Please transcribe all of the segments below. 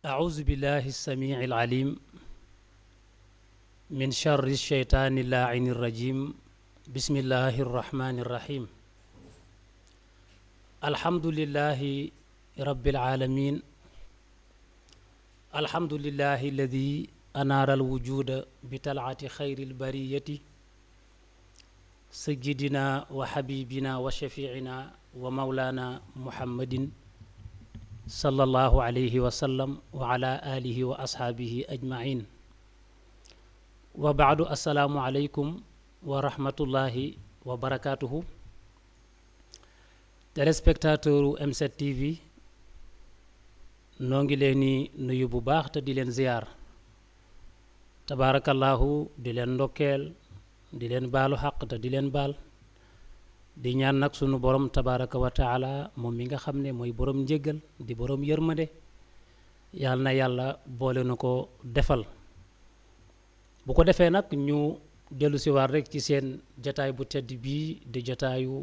أعوذ بالله السميع العليم من شر الشيطان اللاعن الرجيم بسم الله الرحمن الرحيم الحمد لله رب العالمين الحمد لله الذي أنار الوجود بطلعة خير البرية سيدنا وحبيبنا وشفيعنا ومولانا محمد صلى الله عليه وسلم وعلى آله وأصحابه أجمعين وبعد السلام عليكم ورحمة الله وبركاته téléspectateur M7 TV noo ngi leen di nuyu bu baax te di leen ziyaar tabaarakallahu di leen ndokkeel di leen baalu xaq te di leen baal di ñaan nag sunu borom tabaaraka wa taala moom mi nga xam ne mooy borom njéggal di borom yërmande yal na yàlla boole na ko defal bu ko defee nag ñu dellu si waat rek ci seen jataay bu tedd bii di jataayu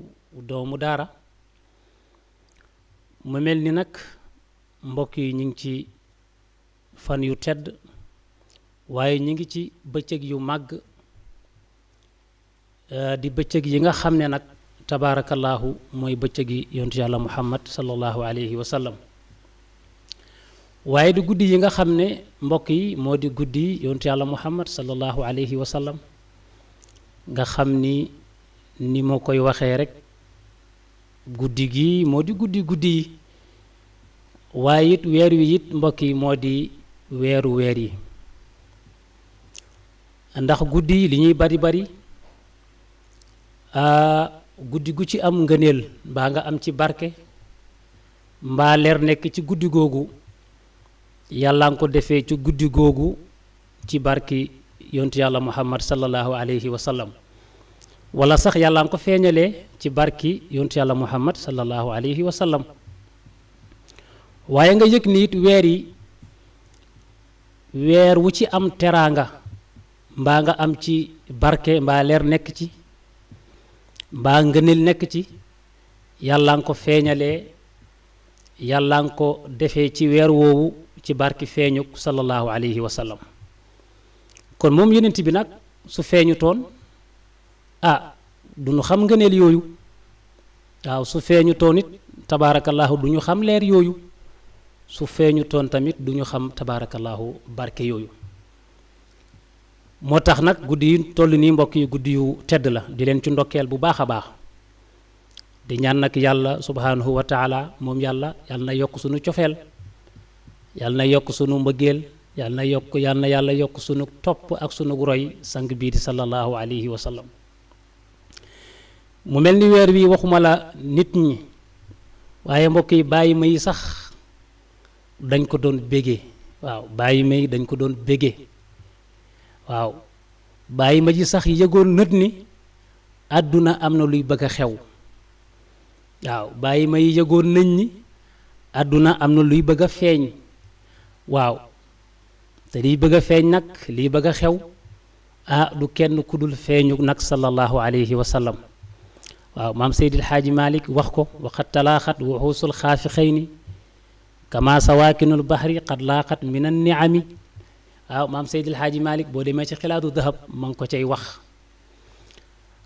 doomu daara mu mel ni nag mbokk yi ñu ngi ci fan yu tedd waaye ñu ngi ci bëccëg yu màgg di bëccëg yi nga xam ne nag tabaarakallahu mooy bëccëgi yontu yàlla muhammad sallallahu alayhi wa sallam waaye di guddi yi nga xam ne mbokk yi moo di guddi yontu yàlla muhammad sallallahu alayhi wa sallam nga xam ni moo koy waxee rek guddi gi moo di guddi yi waaye it weer wi it mbokk yi moo di weer yi ndax guddi yi li ñuy bari guddi gu ci am ngëneel mbaa nga am ci barke mbaa leer nekk ci guddi googu yàlla nga ko defee ci guddi googu ci barki yontu yàlla muhammad sallallahu alayhi wa sallam wala sax yàlla nga ko feeñalee ci barki yontu yàlla muhammad sallallahu alayhi wa sallam waaye nga yëg ni it weer wu ci am teraanga mbaa nga am ci barke mbaa leer nekk ci mbaa ngëneel nekk ci yàlla nga ko feeñalee yàlla nga ko defee ci weer woowu ci barki feeñuk sallallahu alayhi wa sallam kon moom yonent bi nag su feeñu toon du ñu xam ngëneel yooyu waaw su feeñu toon it tabaarakallahu du ñu xam leer yooyu su feeñu toon tamit du ñu xam tabaarakallahu barke yooyu moo tax nag guddi yi toll nii mbokk yi guddi yu tedd la di leen ci ndokkeel bu baax a baax di ñaan nag yàlla subhanahu wa taala moom yàlla na yokk sunu cofeel yàlla na yokk sunu mbëggeel yàlla na yàlla yokk sunu topp ak sunu roy sang bii di sallallahu alayhi wa sallam mu mel ni weer wi waxuma la nit ñi waaye mbokk yi bàyyi ma yi sax dañ ko doon bégee waaw bàyyi ma yi dañ ko doon bégee waaw bàyyi ma ji sax yëgoon nët ni àdduna am na luy bëgg a xew waaw bàyyi ma yi yëgoon nañ ni àdduna am na luy bëgg a feeñ waaw te liy bëgg a feeñ nag liy bëgg a xew du kenn ku dul feeñu nag sallallahu alayhi wa sallam waaw maam Seydil Xaaji Malik wax ko waxat talaaxat wuxuusul xaafi xëy ni kama sawaakinul bahri qad laaxat min an niami waaw maam Seydil Xaaji Malik boo demee ci xilaatu dahab ma ngi ko cay wax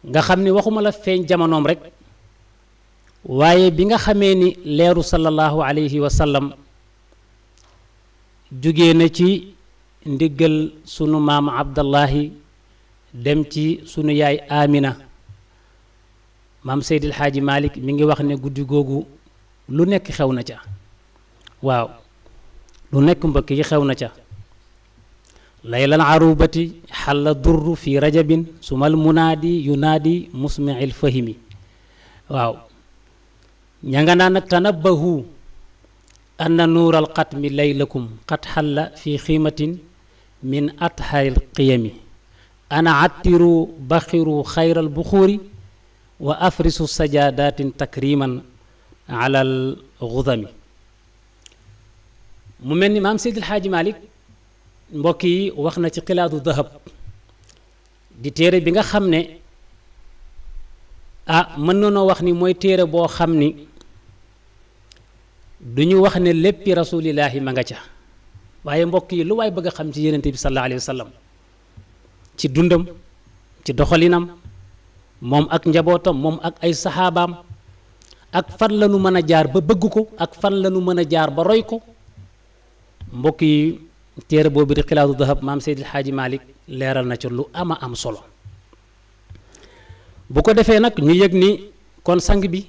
nga xam ni waxuma la feeñ jamonoom rek waaye bi nga xamee ni leeru sallallahu alayhi wa sallam jógee na ci ndiggal sunu maam Abdallahi dem ci sunu yaay Amina maam Seydil Xaaji Malik mi ngi wax ne guddi googu lu nekk xew na ca waaw lu nekk mbokk yi xew na ca laylal arubati xalla durru fi rajabin sumal munaadi yunaadi musmiil fahimi waaw ña nga naan nag tanabbahu anna nuural xatmi laylakum qad xalla fi xiimatin min atharil qiyami ana attiru baxiru xayral buxuuri wa afrisu sajadatin takriman alal gudami mu mel ni maam Seydil Xaaji Malik mbokk yi wax na ci xilaatu dahab di téere bi nga xam ne mën na noo wax ni mooy téere boo xam ni duñu wax ne léppi rasulillahi ma nga ca waaye mbokk yi lu waay bëgg a xam ci yenente bi sallallahu alayhi wa sallam ci dundam ci doxalinam moom ak njabootam moom ak ay saxaabaam ak fan la nu mën a jaar ba bëgg ko ak fan la nu mën a jaar ba roy ko mbokk yi téere boobu di xilaatu dahab maam Seydil Xaaji Malik leeral na ci lu ama am solo bu ko defee nag ñu yëg ni kon sang bi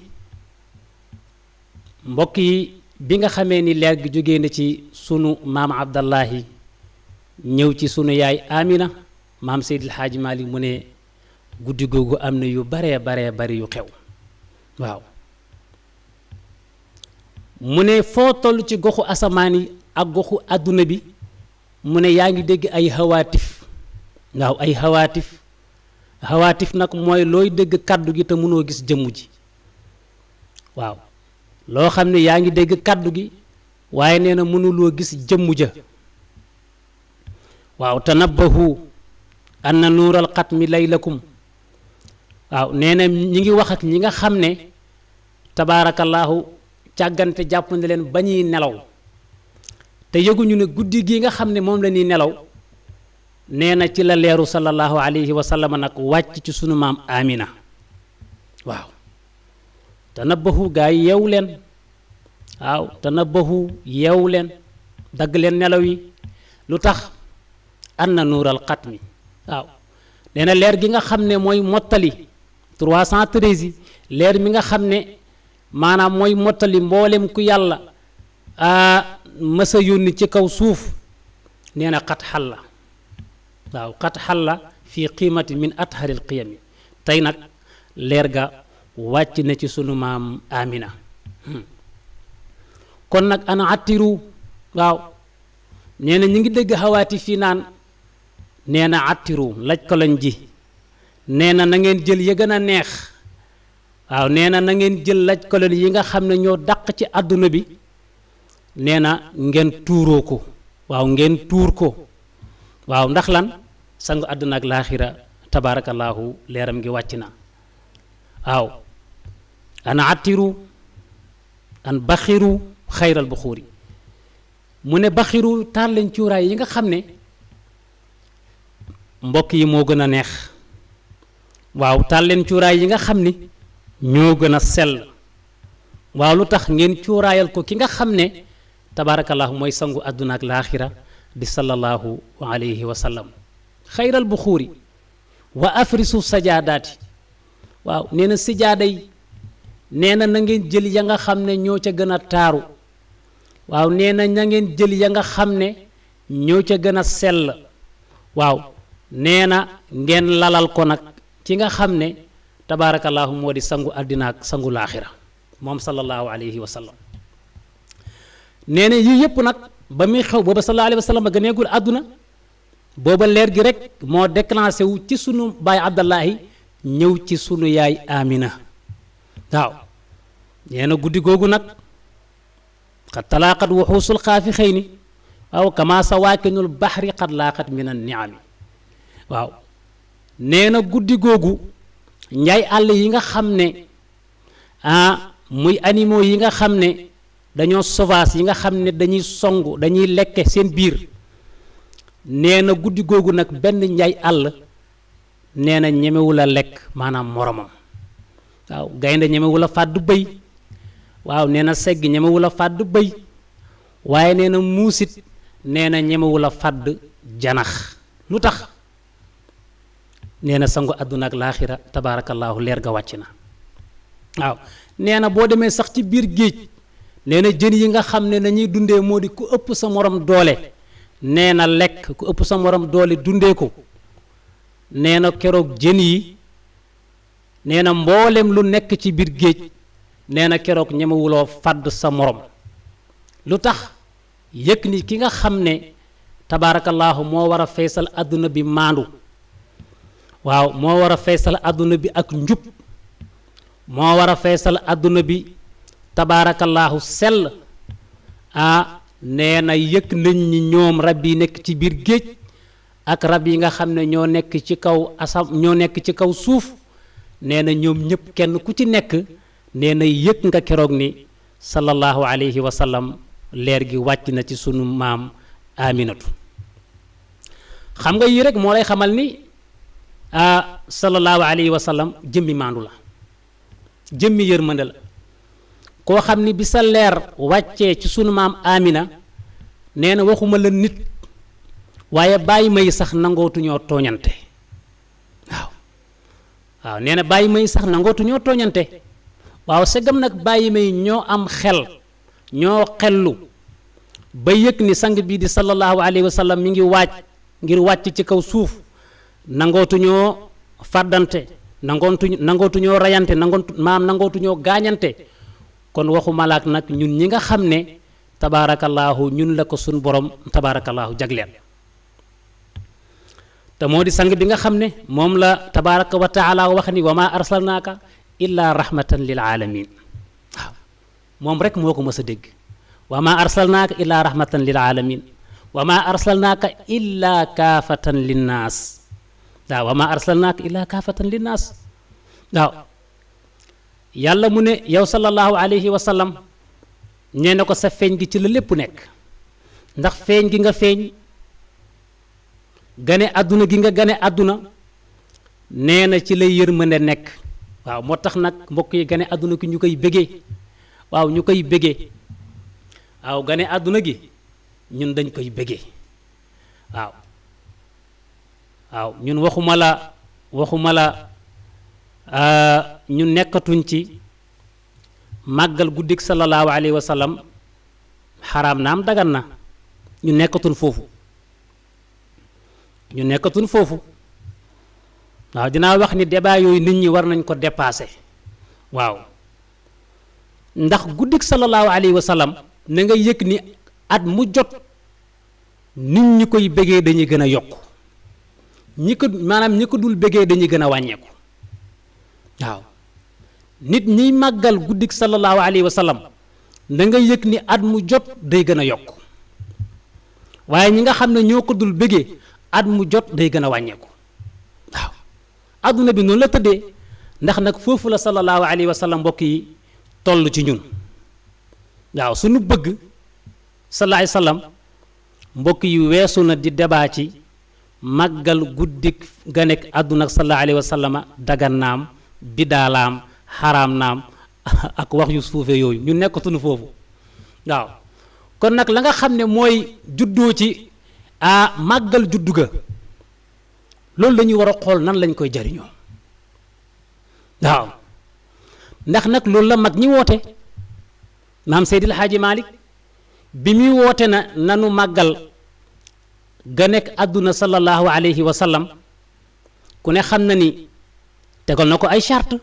mbokk yi bi nga xamee ni leer gi jógee na ci sunu maam Abdallahi ñëw ci sunu yaay Amina maam Seydil Xaaji Malik mu ne guddi googu am na yu baree bari yu xew waaw mu ne foo toll ci goxu asamaan yi ak goxu àdduna bi mu ne yaa ngi dégg ay hawaatif waaw ay hawaatif nag mooy looy dégg kàddu gi te mënoo gis jëmm ji waaw loo xam ne yaa ngi dégg kàddu gi waaye nee na mënuloo gis jëmm ja waaw tanabbahu anna nuural xatmi laylakum waaw nee na ñi ngi wax ak ñi nga xam ne tabaarakallaahu càggante jàpp na leen ba ñuy nelaw te yëguñu ne guddi gi nga xam ne moom la ñuy nelaw nee na ci la leeru sallallahu alayhi wa sallam nag wàcc ci sunu maam Amina waaw tanabbahu gaa yi yeewu leen waaw tanabbahu yeewu leen dagg leen nelaw yi lu tax anna nuural xatmi waaw nee na leer gi nga xam ne mooy mottali 313 yi leer mi nga xam ne maanaam mooy mottali mboolem ku yàlla mësa yónni ci kaw suuf nee na xat xalla waaw xat xalla fii qiimati min atharil qiyami tey nag leer ga wàcc na ci sunu maam Amina kon nag ana attiru waaw nee na ñi ngi dégg xawaati fii naan nee na attiru laj ko lañ ji nee na na ngeen jël ya gën a neex waaw nee na na ngeen jël laj ko lañ yi nga xam ne ñoo dàq ci àdduna bi nee na ngeen tuuroo ko waaw ngeen tuur ko waaw ndax lan sangu àdduna ak laaxira tabaarakallaahu leeram ngi wàcc na waaw ana attiru an baxiru xayral buxuuri mu ne baxiru taal leen cuuraay yi nga xam ne mbokk yi moo gën a neex waaw taal leen cuuraay yi nga xam ni ñoo gën a sell waaw lu tax ngeen cuuraayal ko ki nga xam ne tabaarakallaahu mooy sangu àdduna ak laaxira di sallallahu alayhi wa sallam xayral buxuuri wa afrisu sajaadaati waaw nee na sijaada yi nee na na ngeen jël ya nga xam ne ñoo ca gën a taaru waaw nee na na ngeen jël ya nga xam ne ñoo ca gën a sell waaw nee na ngeen lalal ko nag ci nga xam ne tabaarakallaahu moo di sangu àddina ak sangu laaxira moom sallallahu alayhi wa sallam nee na yii yëpp nag ba muy xew booba sallallahu alayhi wa sallam gëneegul àdduna booba leer gi rek moo déclenché wu ci sunu baay Abdallahi ñëw ci sunu yaay Amina waaw nee na guddi googu nag xat talaaqat wuxuusul xaafi xëy ni waaw kama sawaakinul baxri xat laaqat min an niami waaw nee na guddi googu njaay àll yi nga xam ne muy animaux yi nga xam ne dañoo sauvage yi nga xam ne dañuy songu dañuy lekke seen biir nee na guddi googu nag benn njaay àll nee na ñemewul a lekk maanaam moromam waaw gaynde ñemewul a fàddu bëy waaw nee na segg ñemewul a fàdd bëy waaye nee na muusit nee na ñemewul a fàdd janax lu tax nee na sangu àdduna ak laaxira tabaarakallaahu leer ga wàcc na waaw nee na boo demee sax ci biir géej nee na jën yi nga xam ne nañuy dundee moo di ku ëpp sa morom doole nee na lekk ku ëpp sa morom doole dundee ko nee na keroog jën yi nee na mboolem lu nekk ci biir géej nee na keroog ñemewuloo fàdd sa morom lu tax yëg ni ki nga xam ne tabaarakallaahu moo war a feesal àdduna bi maandu waaw moo war a feesal àdduna bi ak njub moo war a feesal àdduna bi tabaarakallaahu sell nee na yëg nañ ñi ñoom rab yi nekk ci biir géej ak rab yi nga xam ne ñoo nekk ci kaw ñoo nekk ci kaw suuf nee na ñoom ñëpp kenn ku ci nekk nee na yëg nga keroog ni sallallahu alayhi wa sallam leer gi wàcc na ci sunu maam Aminatu xam nga yii rek moo lay xamal ni sallallahu alayhi wa sallam jëmmi maandu la jëmmi yërmande la koo xam ni bi sa leer wàccee ci sunu maam Amina nee na waxuma la nit waaye bàyyi may sax nangootuñoo tooñante waaw nee na bàyyi may sax nangootuñoo tooñante waaw segam nag bàyyi may ñoo am xel ñoo xellu ba yëg ni sang bii di sallallahu alayhi wa sallam mi ngi waaj ngir wàcc ci kaw suuf nangootuñoo fàddante nangootuñoo rayante nangootuñoo gaañante kon waxu malaak nag ñun ñi nga xam ne tabaarakallaahu ñun la ko suñ borom tabaarakallaahu jagleel te moo di sang bi nga xam ne moom la tabaaraka wa taala wax ni wa maa arsalnaaka illaa rahmatan lil alamin waaw moom rek moo ko mës a dégg wa maa arsalnaaka illaa rahmatan lil alamin wa maa arsalnaaka illaa kaafatan linnaas waaw wa maa arsalnaaka illaa kaafatan linnaas waaw yàlla mu ne yow sallallahu alayhi wa sallam nee na ko sa feeñ gi ci la lépp nekk ndax feeñ gi nga feeñ gane àdduna gi nga gane àdduna nee na ci lay yërmande nekk waaw moo tax nag mbokk yi gane àdduna gi ñu koy bégee waaw ñu koy bégee waaw gane àdduna gi ñun dañ koy bégee waaw waaw ñun waxuma la ñu nekkatuñ ci màggal guddik sallallahu alayhi wa sallam xaraam naam dagan na ñu nekkatuñ foofu waaw dinaa wax ni débat yooyu nit ñi war nañ ko dépasser waaw ndax guddik sallallahu alayhi wa sallam na nga yëg ni at mu jot nit ñi koy bégee dañuy gën a yokk ñi ko dul bégee dañuy gën a wàññeeku waaw nit ñiy màggal guddik sallallahu alayhi wa sallam da nga yëg ni at mu jot day gën a yokk waaye ñi nga xam ne ñoo ko dul bëggee at mu jot day gën a wàññeeku waaw adduna bi noonu la tëddee ndax nag foofu la sallallahu alayhi wa sallam mbokk yi toll ci ñun waaw suñu bëgg sallallahu alayhi wa sallam mbokk yi weesu na di débat ci màggal guddik ga nekk àdduna ak sallallahu alayhi wa sallama dagan naam bidaalaam xaraam naam ak wax yu suufe yooyu ñu nekkatuñu foofu waaw kon nag la nga xam ne mooy juddoo ci màggal juddu ga loolu la ñuy war a xool nan lañ koy jariñoo waaw ndax nag loolu la mag ñi woote maam Seydil Haaji Malick bi muy woote na nanu màggal ga nekk àdduna sallallahu alayhi wa sallam ku ne xam na ni tegal na ko ay charte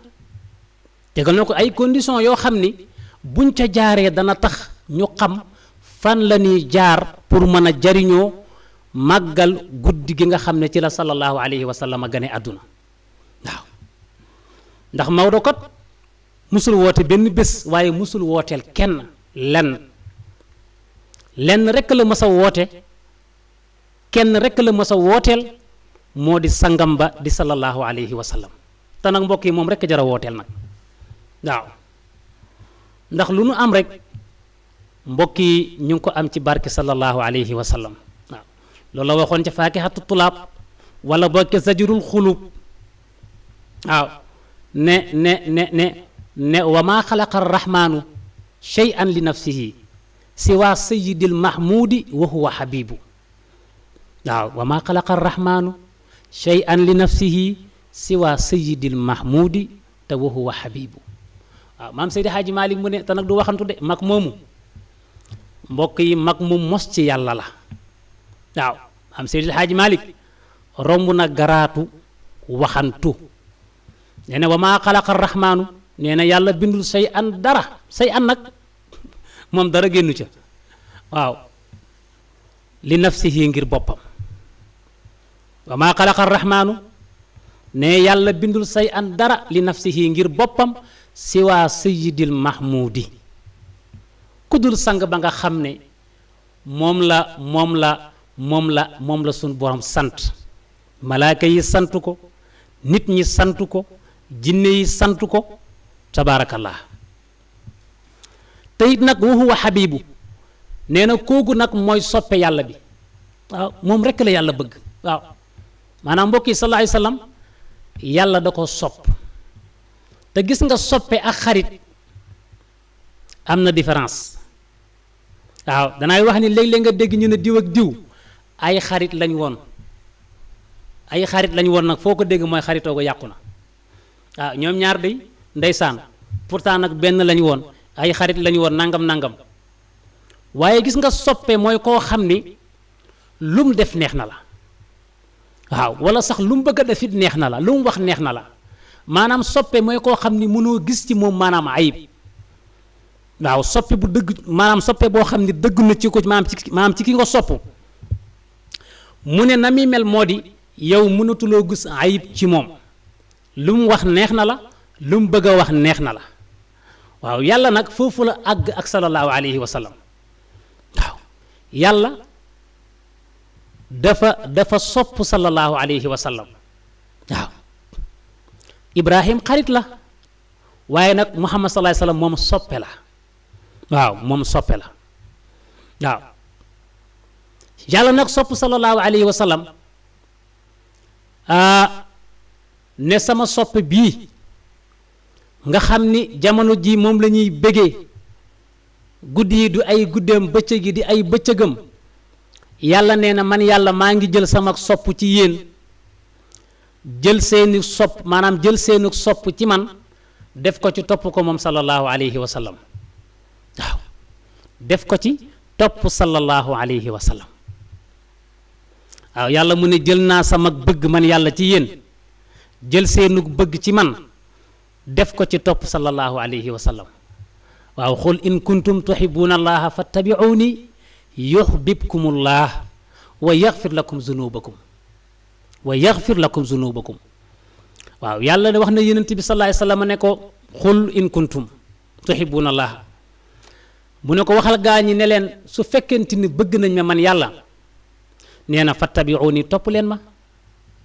tegal na ko ay conditions yoo xam ni buñ ca jaaree dana tax ñu xam fan la ñuy jaar pour mën a jariñoo màggal guddi gi nga xam ne ci la sallallahu alayhi wa sallam a gane àdduna waaw ndax Maodo kat musul woote benn bés waaye musul wooteel kenn lenn rekk la mës a woote kenn rekk la mës a wooteel moo di sangam ba di sallallahu alayhi wa sallam te nag mbokk yi moom rekk jara wooteel nag waaw ndax lu nu am rek mbokk yi ñu ngi ko am ci barke sallallahu alayhi wa sallam waaw loolu la waxoon ca faakihatu tulaab wala bokke zajrul xulub waaw ne wa maa xalaqa arrahmaanu shay'an li nafsihi siwa sayyidil mahmudi wa huwa habibu waaw wa maa xalaqa arrahmaanu shay'an li nafsihi siwa sayyidil mahmudi te wa huwa habibu waaw maam Seydi Haaji Maalik mu ne te nag du waxantu de mag moomu mbokk yi mag mu mos ci yàlla la waaw maam Seydi Haaji Maalik romb na garaatu waxantu nee na wa maa xalaqa arrahmaanu nee na yàlla bindul say an dara say an nag moom dara génnu ca waaw li nafsihi ngir boppam wa maa xalaqa arrahmaanu ne yàlla bindul say an dara li nafsihi ngir boppam siwaa sayyidil mahmudi ku dul sang ba nga xam ne moom la suñ borom sant malaaka yi sant ko nit ñi sant ko jinne yi sant ko tabaarakallah te it nag wa huwa habibu nee na kooku nag mooy soppe yàlla bi waaw moom rekk la yàlla bëgg waaw maanaam mbokk yi sallallahu alayhi wasallam yàlla da ko sopp te gis nga soppe ak xarit am na différence waaw danaay wax ni léeg-léeg nga dégg ñu ne diw ak diw ay xarit lañ woon ay xarit lañ woon nag foo ko dégg mooy xaritoo ko yàqu na waaw ñoom ñaar de ndeysaan pourtant nag benn lañ woon ay xarit lañ woon nangam nangam waaye gis nga soppe mooy koo xam ni lu mu def neex na la waaw wala sax lu mu bëgg a def it neex na la lu mu wax neex na la maanaam soppe mooy koo xam ni mënoo gis ci moom maanaam ayib waaw soppe bu dëgg maanaam soppe boo xam ni dëgg na ci ko maanaam ci ki nga sopp mu ne na muy mel moo di yow mënatuloo gis ayib ci moom lu mu wax neex na la lu mu bëgg a wax neex na la waaw yàlla nag foofu la àgg ak sallallahu alayhi wa sallam waaw yàlla dafa sopp sallallahu alayhi wa sallam waaw Ibrahim xarit la waaye nag Muhammad sallallahu alayhi wa sallam moom soppe la waaw moom soppe la waaw yàlla nag sopp sallallahu alayhi wa sallam ne sama soppe bii nga xam ni jamono ji moom la ñuy bëggee guddi yi du ay guddeem bëccëg yi di ay bëccëgam yàlla nee na man yàlla maa ngi jël sama sopp ci yéen jël seeni sopp maanaam jël seeni sopp ci man def ko ci topp ko moom sallallahu alayhi wa sallam waaw def ko ci topp sallallahu alayhi wa sallam waaw yàlla mu ne jël naa sama bëgg man yàlla ci yéen jël seenu bëgg ci man def ko ci topp sallallahu alayhi wa sallam waaw xul in kuntum tuhibbuna allaha fattabi'uni yuhbibkumullah wa yaghfir lakum zunubakum wa yaghfir lakum zunubakum waaw yàlla ne wax na yonent bi sallallahu alayhi wa sallam ne ko xul in kuntum tuhibbuna allaha mu ne ko waxal gaa ñi ne leen su fekkente ni bëgg nañ ma man yàlla nee na fattabi'uni topp leen ma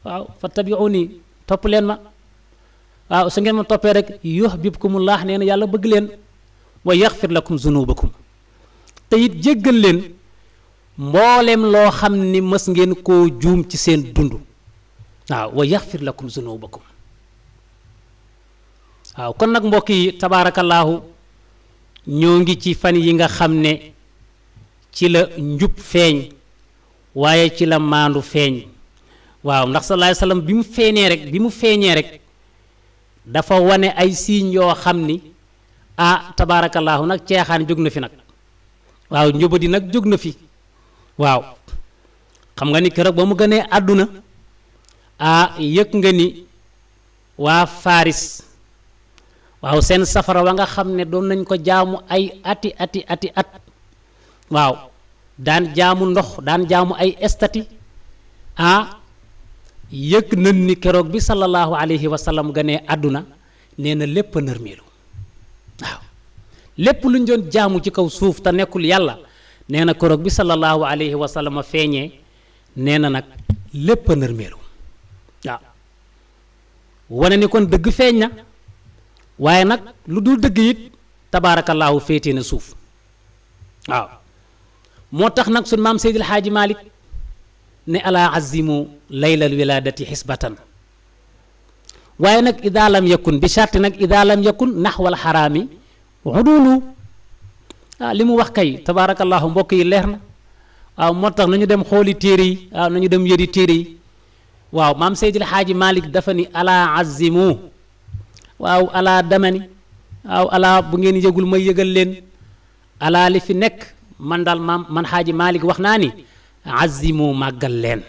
waaw fattabi'uni topp leen ma waaw su ngeen ma toppee rek yuhbibkumullah nee na yàlla bëgg leen wa yaghfir lakum zunubakum te it jéggal leen mboolem loo xam ni mës ngeen koo juum ci seen dund waaw wa yaghfir lakum zunubakum waaw kon nag mbokk yi tabaarakallaahu ñoo ngi ci fan yi nga xam ne ci la njub feeñ waaye ci la maandu feeñ waaw ndax sallallahu alayhi wasallam bi mu feeñee rek dafa wane ay signes yoo xam ni tabaarakallaahu nag ceexaan jóg na fi nag waaw njubadi nag jóg na fi waaw xam nga ni keroog ba mu gënee àdduna yëg nga ni waa Faris waaw seen safara wa nga xam ne doon nañ ko jaamu ay ati at waaw daan jaamu ndox daan jaamu ay estati yëg nañ ni keroog bi sallallahu alayhi wa sallam gënee àdduna nee na lépp a nërmeelu waaw lépp lu ñu doon jaamu ci kaw suuf te nekkul yàlla nee na keroog bi sallallahu alayhi wa sallam feeñee nee na nag lépp a nërmeelu waaw wane ni kon dëgg feeñ na waaye nag lu dul dëgg it tabaarakallaahu féetee na suuf waaw moo tax nag sun maam Seydil Haaji Malik ne ala azimu laylal wiladati xisbatan waaye nag ida lam yakun bi sharti nag ida lam yakun naxwal xaraami udulu li mu wax kay tabaarakallaahu mbokk yi leer na waaw moo tax nañu dem xooli téere yi waaw nañu dem yëri téere yi waaw maam Seydil Haaji Malik dafa ni ala azimu waaw ala damani waaw ala bu ngeen yëgul may yëgal leen ala li fi nekk man daal man Haaji Malik wax naa ni azimu màggal leen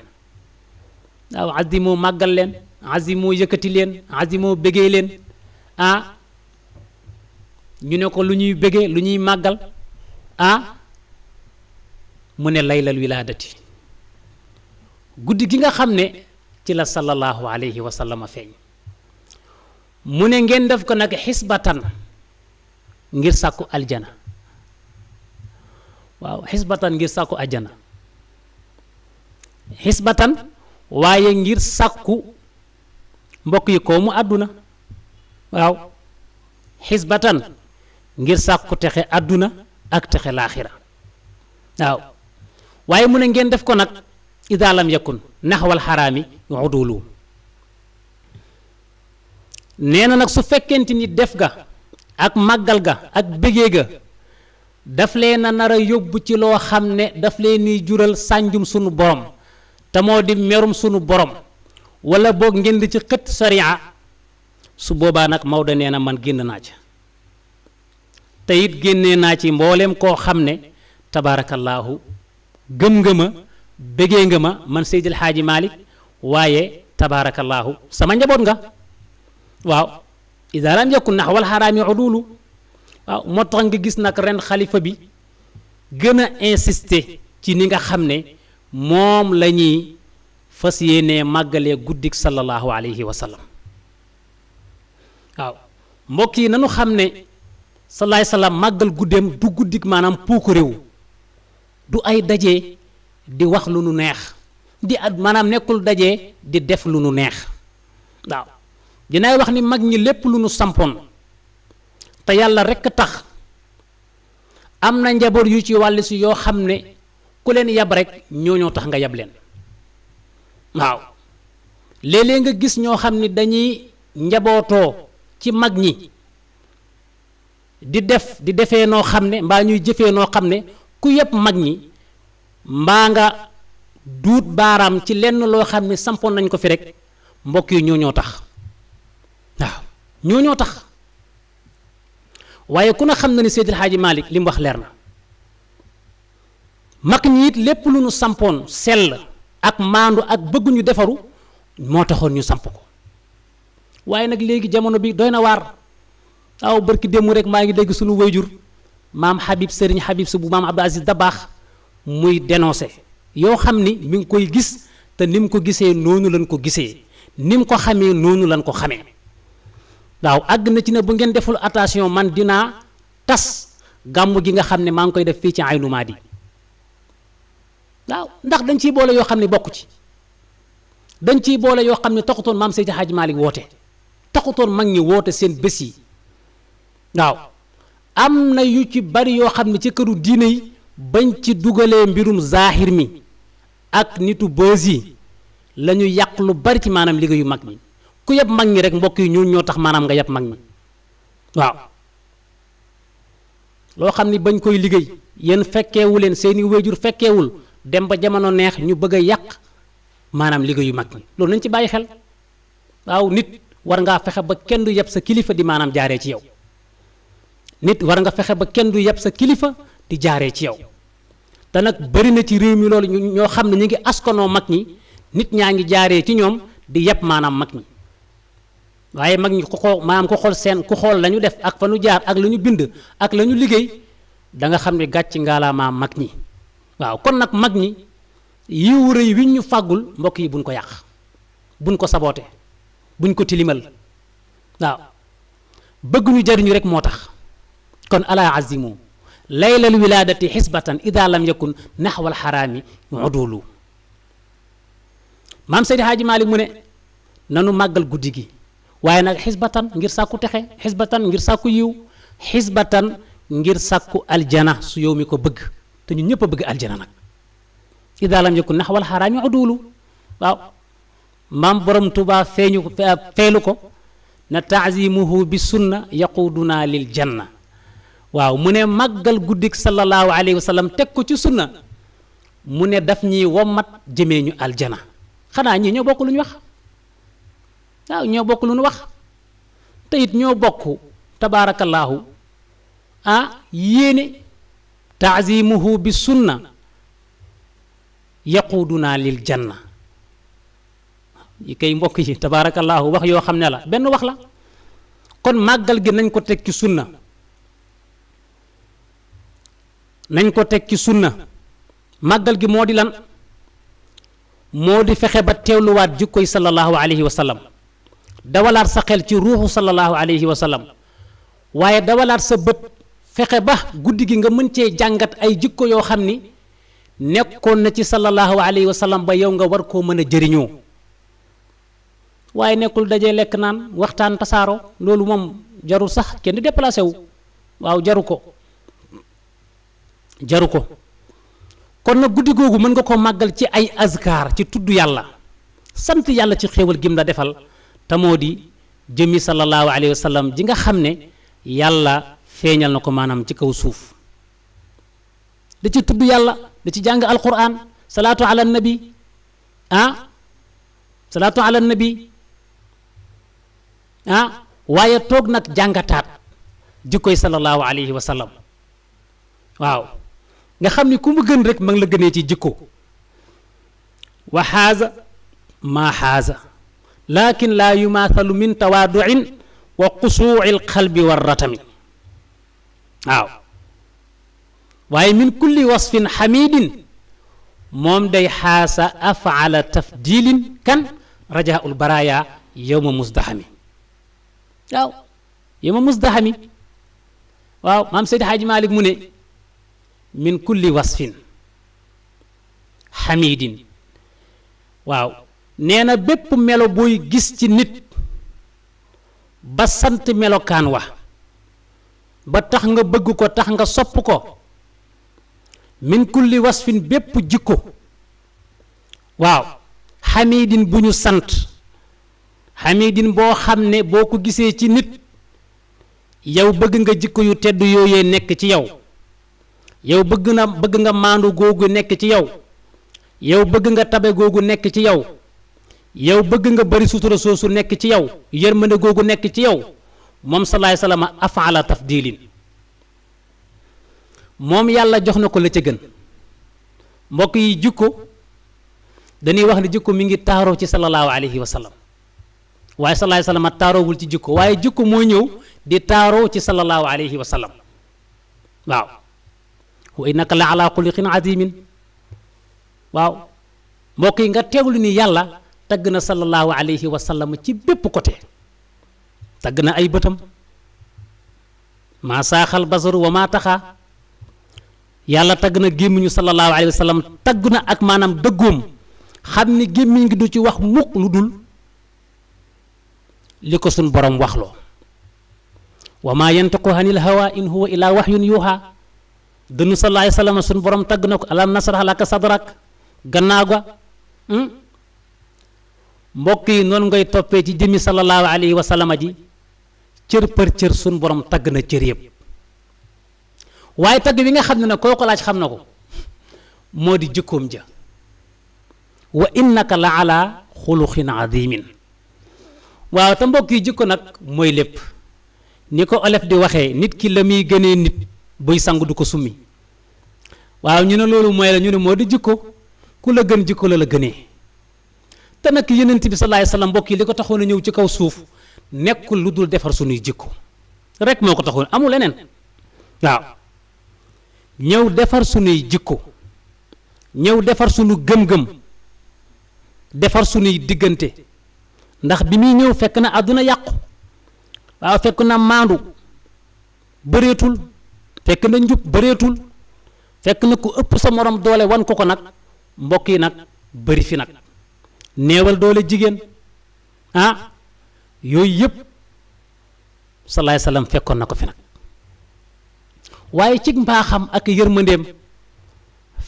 waaw azimu màggal leen azimu yëkkati leen azimu bégee leen ñu ne ko lu ñuy bégee lu ñuy màggal mu ne laylal wilaadati guddi gi nga xam ne ci la sallallahu alayhi wa sallam feeñ mu ne ngeen def ko nag xisbatan ngir sàkku aljana waaw xisbatan ngir sàkku aljana xisbatan waaye ngir sàkku mbokk yi koo mu àdduna waaw xisbatan ngir sàkku texe àdduna ak texe laaxira waaw waaye mu ne ngeen def ko nag ida lam yakun naxwal xaraami udulu nee na nag su fekkente ni def ga ak màggal ga ak bégee ga daf leen a nar a yóbbu ci loo xam ne daf leen ni jural sànjum sunu borom te moo di merum sunu borom wala boog ngeen di ci xët sariya su boobaa nag Maodo nee na man génn naa ci te it génnee naa ci mbooleem koo xam ne tabaarakallaahu gëm nga ma bégee nga ma man Seydil Xaaji Malick waaye tabaarakallaahu sama njaboot nga waaw idaa lam yakun naxwal xaraami udulu waaw moo tax nga gis nag ren xalifa bi gën a insister ci ni nga xam ne moom la ñuy fas yéenee màggalee guddik sallallahu alayhi wa sallam waaw mbokk yi nanu xam ne salaay salaam màggal guddeem du guddik maanaam puuku réew du ay daje di wax lu nu neex di at maanaam nekkul daje di def lu nu neex waaw dinaay wax ni mag ñi lépp lu nu sampoon te yàlla rekk tax am na njaboot yu ci wàll si yoo xam ne ku leen yab rek ñoo tax nga yab leen waaw léeg-léeg nga gis ñoo xam ni dañuy njabootoo ci mag ñi di defee noo xam ne mbaa ñuy jëfee noo xam ne ku yëpp mag ñi mbaa nga duut baaraam ci lenn loo xam ne sampoon nañ ko fi rek mbokk yi ñoo tax waaw ñoo tax waaye ku ne xam na ni Seydil Hadji Malick li mu wax leer na mag ñi it lépp lu nu sampoon sell ak maandu ak bëgguñu defaru moo taxoon ñu samp ko waaye nag léegi jamono bi doy na waar aw barki démb rek maa ngi dégg suñu wayjur maam Habib Serigne Habib su bu maam Abdou Aziz Dabaax muy dénoncé yoo xam ni mi ngi koy gis te ni mu ko gisee noonu lañ ko gisee ni mu ko xamee noonu lañ ko xamee waaw àgg na ci ne bu ngeen deful attention man dinaa tas gàmmu gi nga xam ne maa ngi koy def fii ci Aynu Maadi waaw ndax dañ ciy boole yoo xam ne bokku ci dañ ciy boole yoo xam ne taxutoon maam Seydi Hadji Malick woote taxutoon mag ñi woote seen bés yi waaw am na yu ci bari yoo xam ne ci këru diine yi bañ ci dugalee mbirum zaahir mi ak nitu bës yi la ñu yàq lu bari ci maanaam liggéeyu mag ñi ku yeb mag ñi rek mbokk yi ñoo tax maanaam nga yeb mag ñi waaw loo xam ni bañ koy liggéey yéen fekkeewu leen seeni wéjur fekkeewul dem ba jamono neex ñu bëgg a yàq maanaam liggéeyu mag ñi loolu nañ ci bàyyi xel waaw nit war ngaa fexe ba kenn du yeb sa kilifa di maanaam jaaree ci yow nit war nga fexe ba kenn du yeb sa kilifa di jaaree ci yow te nag bari na ci réew mi loolu ñoo xam ne ñu ngi askanoo mag ñi nit ñaa ngi jaaree ci ñoom di yeb maanaam mag ñi waaye mag ñi ku xool maanaam ku xool seen ku xool la ñu def ak fa nu jaar ak la ñu bind ak la ñu liggéey da nga xam ne gàcc ngaalaamaa mag ñi waaw kon nag mag ñi yiw rëy wi ñu fàggul mbokk yi buñ ko yàq buñ ko saboote buñ ko tilimal waaw bëgg ñu jariñu rek moo tax kon ala azimu laylal wilaadati xisbatan ida lam yakun naxwal xaraami udulu maam Seydi Hadji Malick mu ne nanu màggal guddi gi waaye nag xisbatan ngir sàkku texe xisbatan ngir sàkku yiw xisbatan ngir sàkku aljana su yow mi ko bëgg te ñun ñëpp a bëgg aljana nag ida lam yakun naxwal xaraami udulu waaw maam borom Tuubaa feelu ko na taazimuhu bi sunna yaquduna lil janna waaw mu ne màggal guddik sallallahu alayhi wa sallam teg ko ci sunna mu ne daf ñuy wommat jëmee ñu aljana xanaa ñii ñoo bokk lu ñu wax waaw ñoo bokk lu ñu wax te it ñoo bokk tabaarakallaahu yéene taazimuhu bi sunna yaquduna lil janna yi kay mbokk yi tabaarakallaahu wax yoo xam ne la benn wax la kon màggal gi nañ ko teg ci sunna nañ ko teg ci sunna màggal gi moo di lan moo di fexe ba teewluwaat jikkoy sallallahu alayhi wa sallam dawalaat sa xel ci ruuxu sallallahu alayhi wa sallam waaye dawalaat sa bët fexe ba guddi gi nga mën cee jàngat ay jikko yoo xam ni nekkoon na ci sallallahu alayhi wa sallam ba yow nga war koo mën a jëriñoo waaye nekkul dajee lekk naan waxtaan tasaaro loolu moom jarul sax kenn di déplacé wu waaw jaru ko kon nag guddi googu mën nga ko màggal ci ay azkar ci tudd yàlla sant yàlla ci xéewal gim la defal te moo di jëmmi sallallahu alayhi wa sallam ji nga xam ne yàlla feeñal na ko maanaam ci kaw suuf da ci tudd yàlla da ci jàng alquran salaatu ala nabi salaatu ala nabi waaye toog nag jàngataat jikkoy sallallahu alayhi wa sallam waaw nga xam ni ku mu gën rek ma ngi la gënee ci jikko wa xaaza maa xaaza lakin laa yumaathalu min tawaaduin wa qusuuci alqalbi warratami waaw waaye min kulli wasfin xamidin moom day xaasa afaala tafdilin kan rajaul baraya yowma musdaxami waaw yowma musdaxami waaw maam Seydi Haaji Malik mu ne min kulli wasfin xamidin waaw nee na bépp melo booy gis ci nit ba sant melokaan wa ba tax nga bëgg ko tax nga sopp ko min kulli wasfin bépp jikko waaw xamidin bu ñu sant xamidin boo xam ne boo ko gisee ci nit yow bëgg nga jikko yu tedd yooyee nekk ci yow yow bëgg nga maandu googu nekk ci yow yow bëgg nga tabe googu nekk ci yow yow bëgg nga bari sutura soosu nekk ci yow yërmande googu nekk ci yow moom salaay salaama afaala tafdilin moom yàlla jox na ko la ca gën mbokk yi jikko dañuy wax ne jikko mi ngi taaroo ci sallallahu alayhi wa sallam waaye salaay salaama taaroowul ci jikko waaye jikko moo ñëw di taaroo ci sallallahu alayhi wa sallam waaw wa innaka la ala xuliqin azimin waaw mbokk yi nga teewlu ni yàlla tagg na sallallahu alayhi wa sallam ci bépp côté tagg na ay bëtam maa saaxal basaru wa maa taxaa yàlla tagg na gémmiñu sallallahu alayhi wa sallam tagg na ak maanaam dëggoom xam ni gémmiñ gi du ci wax mukk lu dul li ko suñ borom waxloo wa maa yantiqu anil hawa in huwa illa wahyun yuha dënnu sallallahu alayhi wa sallam suñ borom tagg na ko alam nasrah laka sadrak gannaaw ga mbokk yi noonu ngay toppee ci jëmmi sallallahu alayhi wa sallam ji cër për cër suñ borom tagg na cër yëpp waaye tagg bi nga xam ne nag koo ko laaj xam na ko moo di jikkoom ja wa innaka la ala xuluqin azimin waaw te mbokk yi jikko nag mooy lépp ni ko olof di waxee nit ki la muy gënee nit buy sangu du ko summi waaw ñu ne loolu mooy la ñu ne moo di jikko ku la gën jikko la la gënee te nag yonent bi sallallahu alayhi wasallam mbokk yi li ko taxoon a ñëw ci kaw suuf nekkul lu dul defar sunuy jikko rek moo ko taxoon amul leneen waaw ñëw defar sunuy jikko ñëw defar sunu gëm-gëm defar sunuy diggante ndax bi muy ñëw fekk na àdduna yàqu waaw fekk na maandu bëreetul fekk na njub bëreetul fekk na ku ëpp sa morom doole wan ko nag mbokk yi nag bëri fi nag neewal doole jigéen yooyu yëpp salaay salaam fekkoon na ko fi nag waaye ci mbaaxam ak yërmandeem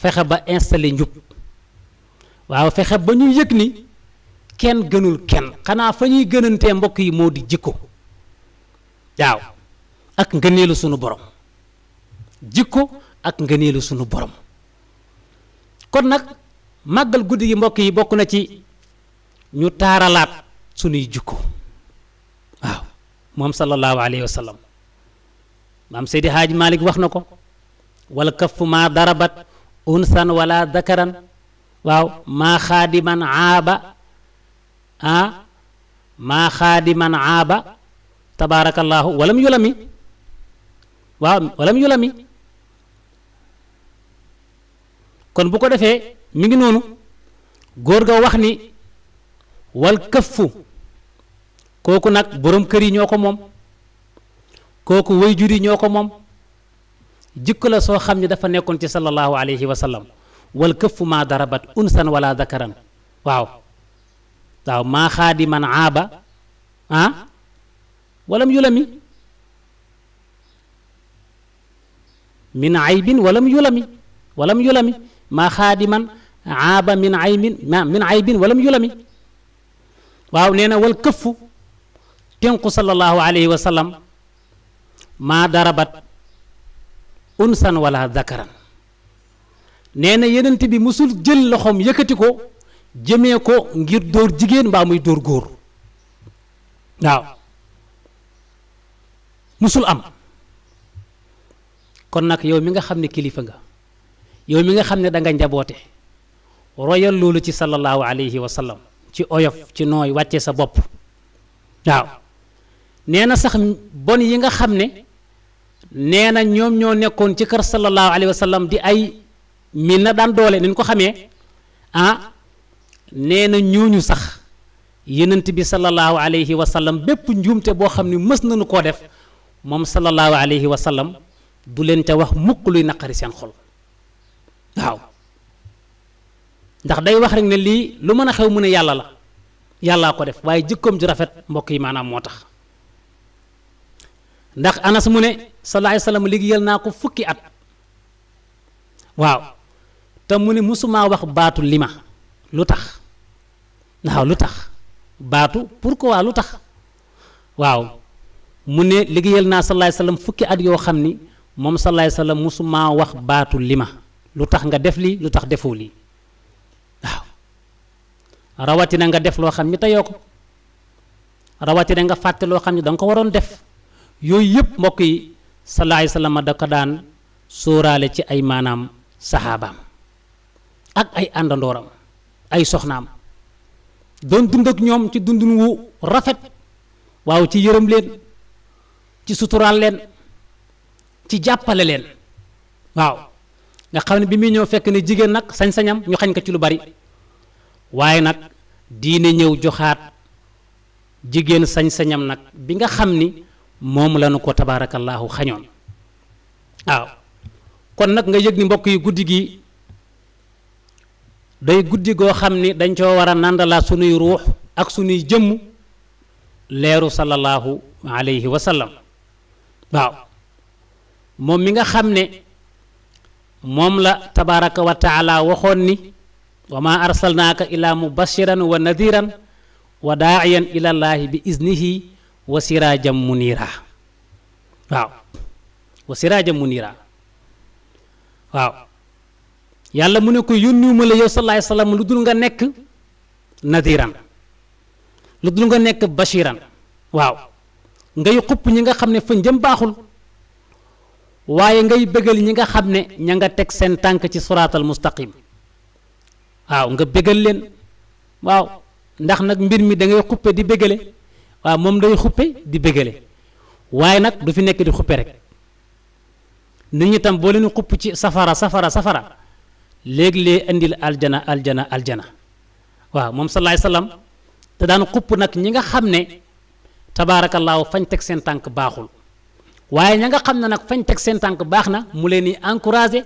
fexe ba installé njub waaw fexe ba ñu yëg ni kenn gënul kenn xanaa fa ñuy gënantee mbokk yi moo di jikko waaw ak ngëneelu sunu borom jikko ak ngëneelu sunu borom kon nag màggal guddi gi mbokk yi bokk na ci ñu taaralaat sunuy jikko waaw moom sallallahu alayhi wa sallam maam Seydi Haaji Malik wax na ko wala kafu maa darabat unsan wala dakaran waaw maa xaadiman aaba maa xaadiman aaba tabaarakallaahu walam yulami waaw walam yulami kon bu ko defee mi ngi noonu góor ga wax ni wal këffu kooku nag borom kër yi ñoo ko moom kooku waajur yi ñoo ko moom jikko la soo xam ne dafa nekkoon ci sallallahu alayhi wa sallam wal këffu maa darabat unsan wala dakaran waaw waaw maa xaadiman aaba walam yulami min aybin walam yulami maa xaadiman aaba min aybin walam yulami waaw nee na wal këffu tenqu sallallahu alayhi wa sallam maa darabat unsan wala zakaran nee na yenent bi musul jël loxoom yëkkati ko jëmee ko ngir dóor jigéen mbaa muy dóor góor waaw musul am kon nag yow mi nga xam ne kilifa nga yow mi nga xam ne da nga njaboote royal loolu ci sallallahu alayhi wa sallam ci oyof ci nooy wàcce sa bopp waaw nee na sax bon yi nga xam ne nee na ñoom ñoo nekkoon ci kër sallallahu alayhi wa sallam di ay min na daan doole ni ñu ko xamee nee na ñooñu sax yenent bi sallallahu alayhi wa sallam bépp njuumte boo xam ne mës nañu koo def moom sallallahu alayhi wa sallam du leen ca wax mukk luy naqari seen xol waaw ndax day wax rek ne lii lu mën a xew mu ne yàlla la yàllaa ko def waaye jikkoom ju rafet mbokk yi maanaam moo tax ndax anas mu ne sallallahu alayhi wa sallam liggéeyal naa ko fukki at waaw te mu ne musumaa wax baatu lima lu tax waaw lu tax baatu pourquoi lu tax waaw mu ne liggéeyal naa sallallahu alayhi wa sallam fukki at yoo xam ni moom sallallahu alayhi wa sallam musumaa wax baatu lima lu tax nga def lii lu tax defoo lii waaw rawatina nga def loo xam ni teyoo ko rawatina nga fàtte loo xam ni da nga ko waroon def yooyu yëpp mbokk yi sallallahu alayhi wa sallam da ko daan sóoraale ci ay maanaam saxaabaam ak ay àndandooram ay soxnaam doon dund ak ñoom ci dundun wu rafet waaw ci yërëm leen ci suturaal leen ci jàppale leen waaw nga xam ne bi muy ñëw fekk ne jigéen nag sañ-sañam ñu xañ ko ci lu bari waaye nag diine ñëw joxaat jigéen sañ-sañam nag bi nga xam ni moom la nu ko tabaarakallaahu xañoon waaw kon nag nga yëg ni mbokk yi guddi gi day guddi goo xam ni dañ coo war a nandalaat sunuy ruux ak sunuy jëmm leeru sallallahu alayhi wa sallam waaw moom mi nga xam ne moom la tabaraka wa taala waxoon ni wa ma arsalnaaka ila mubashiran wa nadiran wa daaiyan ila llaahi bi iznihi wa siraajam munira waaw wa siraajam munira waaw yàlla mu ne ko yónniwuma la yow sallallahu alayhi wa sallam lu dul nga nekk nadiran lu dul nga nekk bashiran waaw ngay xupp ñi nga xam ne fa njëm baaxul waaye ngay bëggal ñi nga xam ne ña nga teg seen tànk ci siraatal mustaqim waaw nga bëggal leen waaw ndax nag mbir mi da ngay xuppe di bëggale waaw moom day xuppe di bëggale waaye nag du fi nekk di xuppe rek nit ñi tam boo leen xupp ci safara léegi-lee indil aljana waaw moom sallallahu alayhi wasallam te daan xupp nag ñi nga xam ne tabaarakallaahu fañ teg seen tànk baaxul waaye ña nga xam ne nag fañ teg seen tànk baax na mu leen di encouragé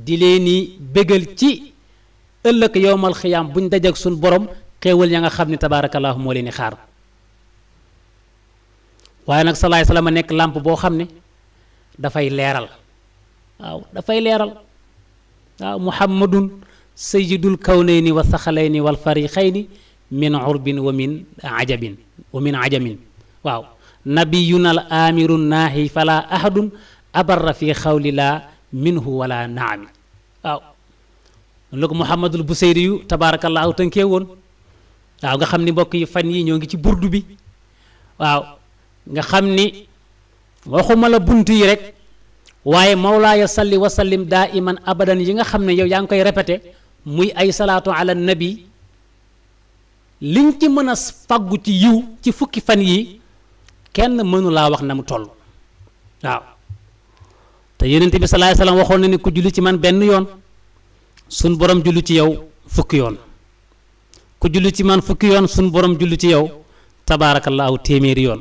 di leen di bégal ci ëllëg yowmal xiyaam buñ dajeek suñ borom xéewal ya nga xam ne tabaarakallaahu moo leen di xaar waaye nag sallallahu alayhi wasallam a nekk làmp boo xam ne dafay leeral waaw dafay leeral waaw muhammadun sayyidul kawnayni wa saxalayni wal fariqayni min urbin wa min ajamin waaw nabiyuna al amiru naahi fala ahadun abarra fi xawlilaa minhu wala naami waaw lu ko muhammadul busayri yu tabaarakallaahu tënkee woon waaw nga xam ni mbokk yi fan yi ñoo ngi ci burdu bi waaw nga xam ni waxuma la bunt yi rek waaye mawlaaya salli wa sallim daa iman abadan yi nga xam ne yow yaa ngi koy répété muy ay salaatu ala nabi liñ ci mën a faggu ci yiw ci fukki fan yi kenn mënu laa wax na mu toll waaw te yonent bi sallallahu alayhi wasallam waxoon na ni ku julli ci man benn yoon suñ borom julli ci yow fukki yoon ku julli ci man fukki yoon suñ borom julli ci yow tabaarakallaahu téeméeri yoon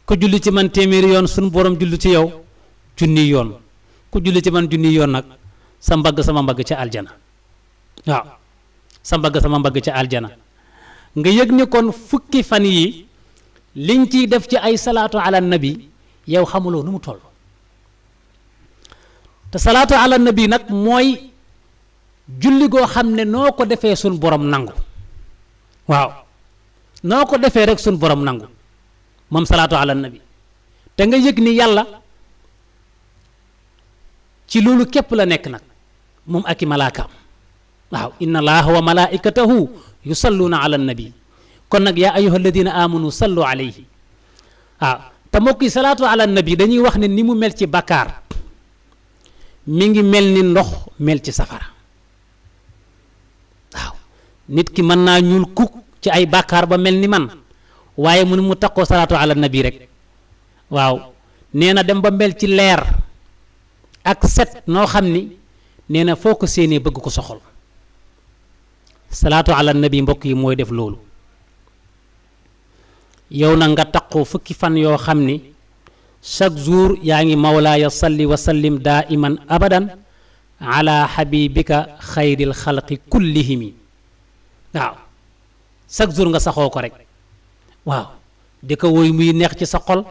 ku julli ci man téeméeri yoon suñ borom julli ci yow junni yoon ku julli ci man junni yoon nag sa mbagg sama mbagg ca aljana waaw sa mbagg sama mbagg ca aljana nga yëg ni kon fukki fan yi liñ ciy def ci ay salaatu ala nabi yow xamuloo nu mu toll te salaatu ala nabi nag mooy julli goo xam ne noo ko defee suñ borom nangu waaw noo ko defee rek suñ borom nangu moom salaatu ala nabi te nga yëg ni yàlla ci loolu képp la nekk nag moom ak i malaakaam waaw inna allaha wa malaikatahu yusalluuna ala nabi kon nag yaa ayyuha alladina amanu sallu alayhi waaw te mbokk yi salaatu ala nabi dañuy wax ne ni mu mel ci bakkaar mi ngi mel ni ndox mel ci safara waaw nit ki mën naa ñuul kuk ci ay bakkaar ba mel ni man waaye mu takkoo salaatu ala nabi rek waaw nee na dem ba mel ci leer ak set noo xam ni nee na foo ko séenee bëgg ko soxol salaatu ala nabi mbokk yi mooy def loolu yow na nga taqoo fukki fan yoo xam ni chaque jour yaa ngi mawlaaya salli wa sallim daa iman abadan ala habibika xayril xalqi kullihimi waaw chaque jour nga saxoo ko rek waaw di ko woy muy neex ci sa xol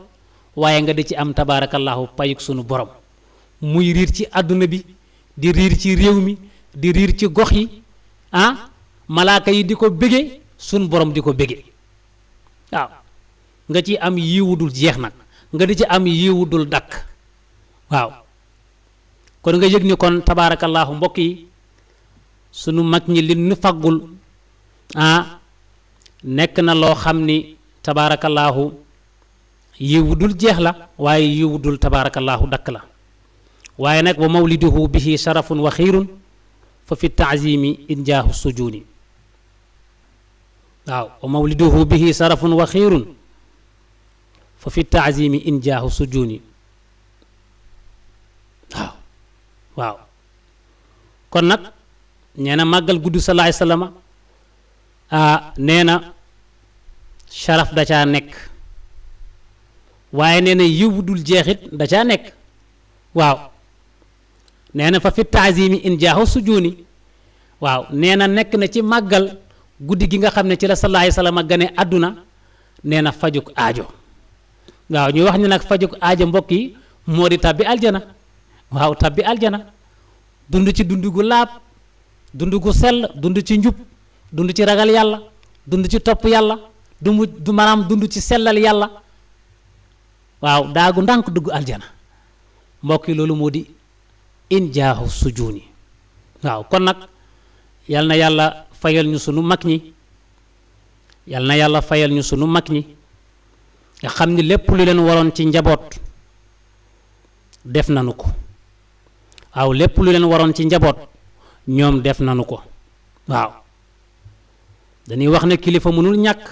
waaye nga di ci am tabaarakallahu payuk sunu borom muy riir ci àdduna bi di riir ci réew mi di riir ci gox yi malaaka yi di ko bége sunu borom di ko bége waaw nga ci am yiwu dul jeex nag nga di ci am yiwu dul dakk waaw kon nga yëg ni kon tabaarakallahu mbokk yi sunu mag ñi li nu faggul nekk na loo xam ni tabaarakallahu yiwu dul jeex la waaye yiwu dul tabaarakallahu dakk la waaye nag wa mawliduhu bihi sharafun wa xiirun fa fi taazimi injaahu sujuni waaw wa mawliduhu bihi sharafun wa xiirun fa fi taazimi injaahu sujuni waaw kon nag nee na màggal gudd sallallahu alayhi wasallam nee na sharaf da caa nekk waaye nee na yiw dul jeexit da caa nekk waaw nee na fa fi taazimi injaahu sujuni waaw nee na nekk na ci màggal guddi gi nga xam ne ci la sallallahu alayhi wasallam gane àdduna nee na fajuk aajo waaw ñu wax ni nag fajuk aajo mbokk yi moo di tabbi aljana waaw tabbi aljana dund ci dund gu laab dund gu sell dund ci njub dund ci ragal yàlla dund ci topp yàlla du maanaam dund ci sellal yàlla waaw daagu ndànk dugg aljana mbokk yi loolu moo di injaahu sujuni waaw kon nag yal na yàlla fayal ñu sunu mag ñi yal na yàlla fayal ñu sunu mag ñi nga xam ni lépp lu leen waroon ci njaboot def nanu ko waaw lépp lu leen waroon ci njaboot ñoom def nanu ko waaw dañuy wax ne kilifa mënul ñàkk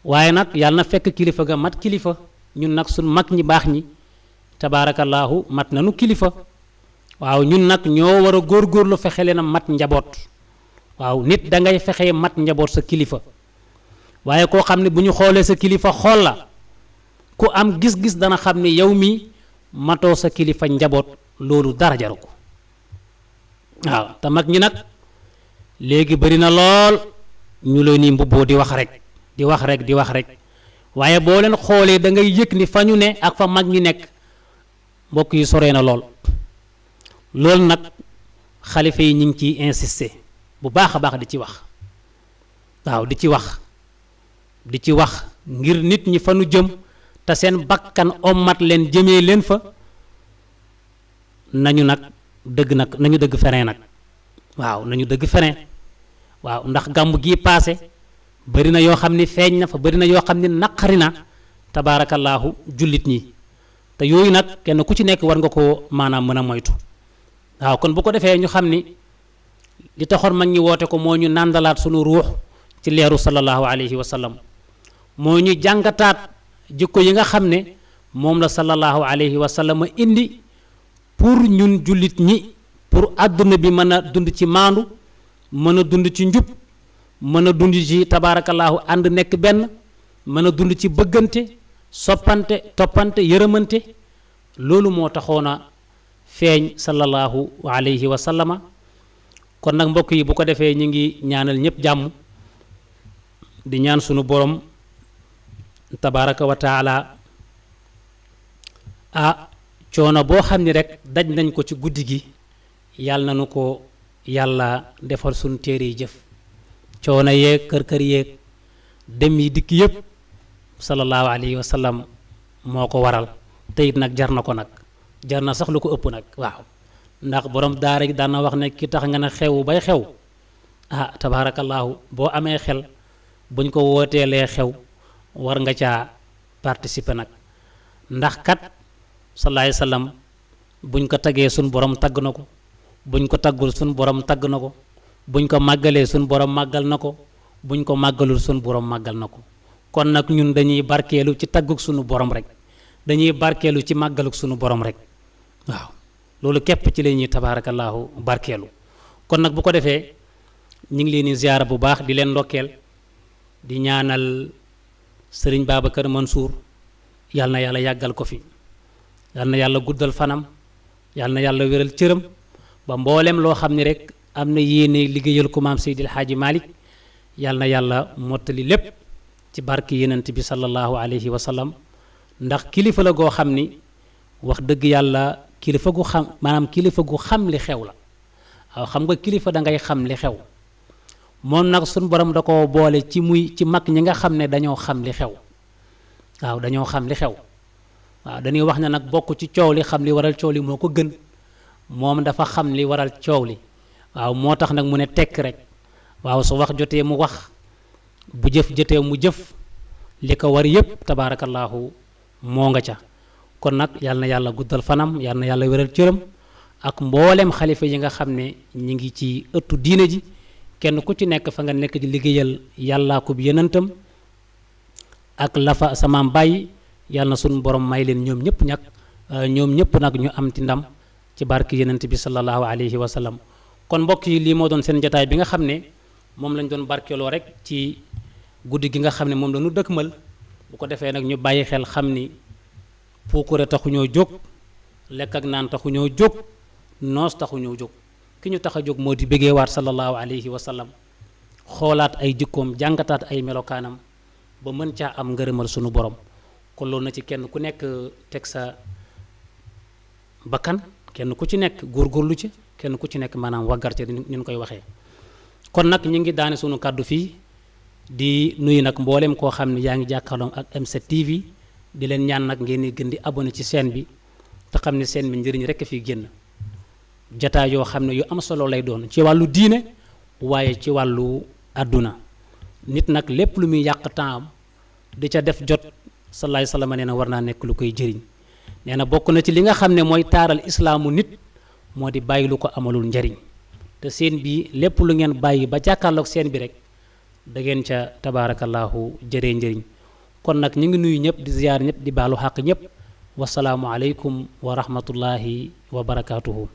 waaye nag yàlla na fekk kilifa ga mat kilifa ñun nag sunu mag ñi baax ñi tabaarakallaahu mat nanu kilifa waaw ñun nag ñoo war a góorgóorlu fexe leen a mat njaboot waaw nit da ngay fexe mat njaboot sa kilifa waaye koo xam ne bu ñu xoolee sa kilifa xool la ku am gis-gis dana xam ne yow mi matoo sa kilifa njaboot loolu dara jaru ko waaw te mag ñi nag léegi bari na lool ñu leen ni mbubboo di wax rek di wax rek di wax rek waaye boo leen xoolee da ngay yëg ni fa ñu ne ak fa mag ñi nekk mbokk yi soree na lool loolu nag xalifa yi ñu ngi ciy insister bu baax a baax di ci wax waaw di ci wax ngir nit ñi fa nu jëm te seen bakkan ommat leen jëmee leen fa nañu dëgg feree nag waaw nañu dëgg feree waaw ndax gàmmu gii paase bari na yoo xam ni feeñ na fa bari na yoo xam ni naqari na tabaarakallaahu jullit ñi te yooyu nag kenn ku ci nekk war nga ko maanaam mën a moytu waaw kon bu ko defee ñu xam ni li taxoon mag ñi woote ko moo ñu nàndalaat sunu ruux ci leeru sallallahu alayhi wa sallam moo ñu jàngataat jikko yi nga xam ne moom la sallallahu alayhi wa sallam indi pour ñun jullit ñi pour àdduna bi mën a dund ci maandu mën a dund ci njub mën a dund ci tabaarakallaahu ànd nekk benn mën a dund ci bëggante soppante toppante yërëmante loolu moo taxoona feeñ sallallahu alayhi wa sallama kon nag mbokk yi bu ko defee ñu ngi ñaanal ñëpp jàmm di ñaan sunu borom tabaraka wa taala coono boo xam ni rek daj nañ ko ci guddi gi yàlla na nu ko yàlla defal suñ téere yi jëf coono yeeg kër yeeg dem yi dikk yëpp sallallahu alayhi wa sallam moo ko waral te it nag jar na ko nag jar na sax lu ko ëpp nag waaw ndax borom daara gi daan na wax ne ki tax nga ne xew bay xew ah tabaarakallaahu boo amee xel buñ ko wooteelee xew war nga caa participer nag ndax kat sallallahu alayhi wa sallam buñ ko taggee suñ borom tagg na ko buñ ko taggul suñ borom tagg na ko buñ ko màggalee suñ borom màggal na ko buñ ko màggalul suñ borom màggal na ko kon nag ñun dañuy barkeelu ci tagguk suñu borom rek dañuy barkeelu ci màggaluk suñu borom rek waaw loolu képp ci la ñuy tabaarakallaahu barkeelu kon nag bu ko defee ñu ngi leen di ziyaara bu baax di leen ndokkeel di ñaanal sëriñ Babacar Mansour yal na yàlla yàggal ko fi yal na yàlla guddal fanam yal na yàlla wéral cëram ba mboolem loo xam ne rek am na yéene liggéeyal ko maam Seydil Hadji Malick yal na yàlla mottali lépp ci barki yenent bi sallallahu alayhi wa sallam ndax kilifa la goo xam ni wax dëgg yàlla kilifa gu xam maanaam kilifa gu xam li xew la waaw xam nga kilifa da ngay xam li xew moom nag suñ borom da ko boole ci muy ci mag ñi nga xam ne dañoo xam li xew waaw dañoo xam li xew waaw dañuy wax ne nag bokk ci coow li xam li waral coow li moo ko gën moom dafa xam li waral coow li waaw moo tax nag mu ne tekk rek waaw su wax jotee mu wax bu jëf jotee mu jëf li ko war yépp tabaarakallaahu moo nga ca kon nag yal na yàlla guddal fanam yal na yàlla wéral cëram ak mboolem xalifa yi nga xam ne ñi ngi ci ëttu diine ji kenn ku ci nekk fa nga nekk di liggéeyal yàllaa ko bi yenentam ak lafa samaam bàyyi yàlla na suñu borom may leen ñoom ñëpp nag ñu am ti ndam ci barke yenent bi sallallahu alayhi wa sallam kon mbokk yi lii moo doon seen jotaay bi nga xam ne moom lañ doon barkeeloo rek ci guddi gi nga xam ne moom la ñu dëkkmal bu ko defee nag ñu bàyyi xel xam ni puukure taxuñoo jóg lekk ak naan taxuñoo jóg noos taxuñoo jóg ki ñu tax a jóg moo di bëggee waat sallallahu alayhi wa sallam xoolaat ay jikkoom jàngataat ay melokaanam ba mën caa am ngërëmal sunu borom kon loolu na ci kenn ku nekk teg sa bakkan kenn ku ci nekk góorgóorlu ci kenn ku ci nekk maanaam waggarte ni ñu koy waxee kon nag ñu ngi daane sunu kàddu fii di nuyu nag mboolem koo xam ne yaa ngi jàkkaarloo ak M7 TV di leen ñaan nag ngeen di gën di abonné ci chaîne bi te xam ne chaîne bi njëriñ rekk fi génn jataay yoo xam ne yu am solo lay doon ci wàllu diine waaye ci wàllu àdduna nit nag lépp lu muy yàq temps di ca def jot salaay salaama nee na war naa nekk lu koy jëriñ nee na bokk na ci li nga xam ne mooy taaral islaamu nit moo di bàyyi lu ko amalul njariñ te seen bi lépp lu ngeen bàyyi ba jàkkaarloog seen bi rek da ngeen ca tabaarakallaahu jëree njëriñ kon nag ñu ngi nuyu ñëpp di ziyaar ñëpp di baalu xàq ñëpp wasalaamu aleykum wa rahmatullahi wa barakaatuhu